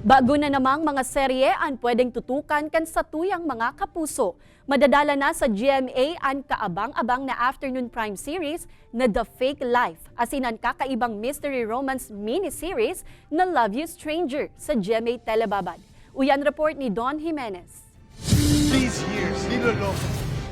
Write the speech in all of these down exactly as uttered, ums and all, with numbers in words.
Bago na namang mga serye an pwedeng tutukan kan satuyang mga kapuso. Madadala na sa G M A an kaabang-abang na afternoon prime series na The Fake Life, asin an kakaibang mystery romance miniseries na Love You Stranger sa G M A Telebabad. Uyan report ni Don Jimenez. These years, niloloko.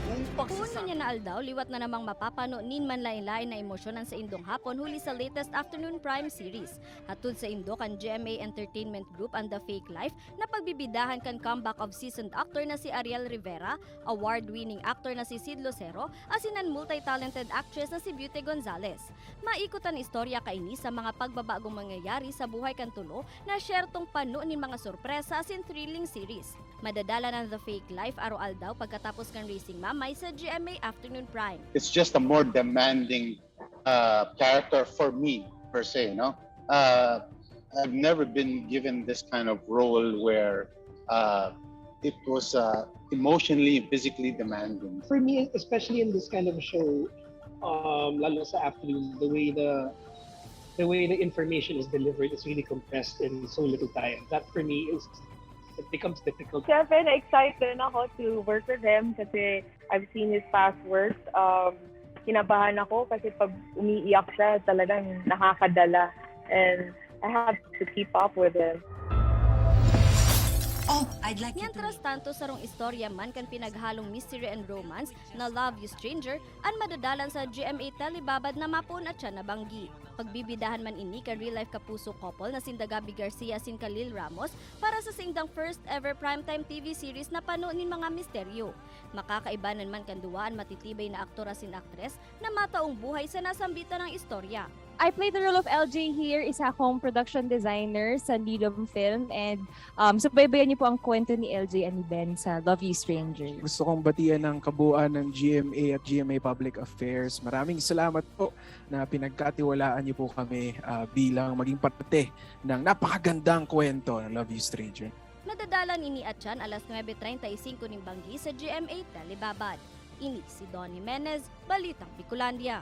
Kung Puon pagsasama ngunyan na aldaw, liwat na namang mapapano nin manlaen-laen na emosyon an saindong hapon huli sa latest afternoon prime series. Hatod saindo kan G M A Entertainment Group an The Fake Life na pagbibidahan kan comeback of seasoned actor na si Ariel Rivera, award-winning actor na si Sid Lucero, asin an multi-talented actress na si Beauty Gonzalez. Maikot an istorya kaini sa mga pagbabagong mangyayari sa buhay kan tulo na siyertong pano nin mga sorpresa asin thrilling series. Madadala an The Fake Life aroaldaw pagkatapos kan Raising Mamay sa G M A Afternoon Prime. It's just a more demanding uh, character for me, per se, no? Uh, I've never been given this kind of role where uh, it was uh, emotionally and physically demanding. For me, especially in this kind of show, um, lalo sa afternoon, the way the the way the information is delivered is really compressed in so little time. That for me is it becomes difficult. Siyempre, na-excite din ako to work with him kasi I've seen his past works. Um, kinabahan ako kasi pag umiiyak siya, talagang nakakadala. And I have to keep up with him. Oh, I'd like you to Mientras tanto, sarong istorya man kan pinaghalong mystery and romance na Love You Stranger an madadalan sa G M A Telebabad na mapoon at siya na banggi. Pagbibidahan man ini kan real-life kapuso couple na sinda Gabby Garcia asin Khalil Ramos para sa saindang first ever primetime T V series na pano nin mga misteryo. Makakaibanan man kan duwa an matitibay na aktor asin aktres na mataong buhay sa nasambitan nang istorya. I play the role of L J here, isa akong production designer sa Nilom Film, and um, subaybayan niyo po ang kwento ni L J and ni Ben sa Love You Stranger. Gusto kong batian ang kabuuan ng G M A at G M A Public Affairs. Maraming salamat po na pinagkatiwalaan niyo po kami ah, bilang maging parte ng napakagandang kwento ng Love You Stranger. Madadalan ini atyan alas nuebe treinta y cinco nin banggi sa G M A Telebabad. Ini si Don Jimenez, Balitang Bicolandia.